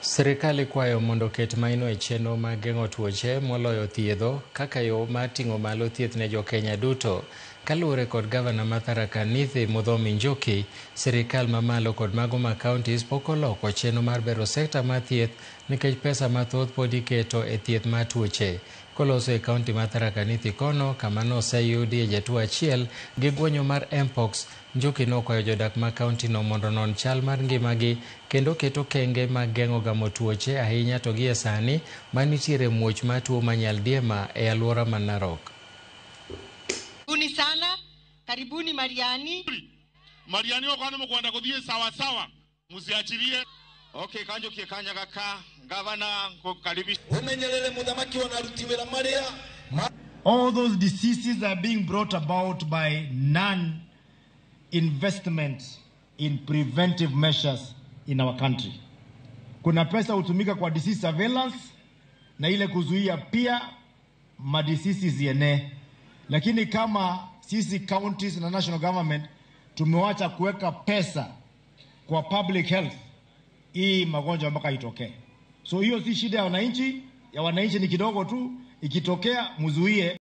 Sirikal ikwayo mondo oket maino e chenro mag geng'o tuoche moloyo thiedho kaka yo mar ting'o malo thieth ne jokenya duto. Kaluwore kod gavana ma Tharaka Nithi Muthomi Njuki, sirikal mamalo kod mago ma counties pok oloko chenro mar bero sekta mar thieth nikech pesa mathoth pod iketo e thieth mar tuoche. Koloso e kaunti ma Tharaka Nithi kono kama noseyudie jatuo achiel gi guonyo mar Mpox, Njuki nokwayo jodak ma kauntino mondo onon chal mar ngimagi kendo ket okenge mag geng'o gamo tuoche ahinya to gi e sani manitiere muoch mar tuo mar nyaldiema e alwora ma Narok. Karibuni sana, karibuni Mariani. Mariani wakwana mukwenda kuthie sawa sawa, musiachirie. Okay, kanjo kanya gaka gavana kukaribisha. Umenyerere muthamaki wa aruti wira maria. All those diseases are being brought about by non-investment in preventive measures in our country. Kuna pesa hutumika kwa disease surveillance na ile kuzuia pia madiseases zienee, lakini kama sisi counties na national government tumewacha kuweka pesa kwa public health, hii magonjwa mpaka itokee. So hiyo si shida ya wananchi, ya wananchi ni kidogo tu, ikitokea mzuie.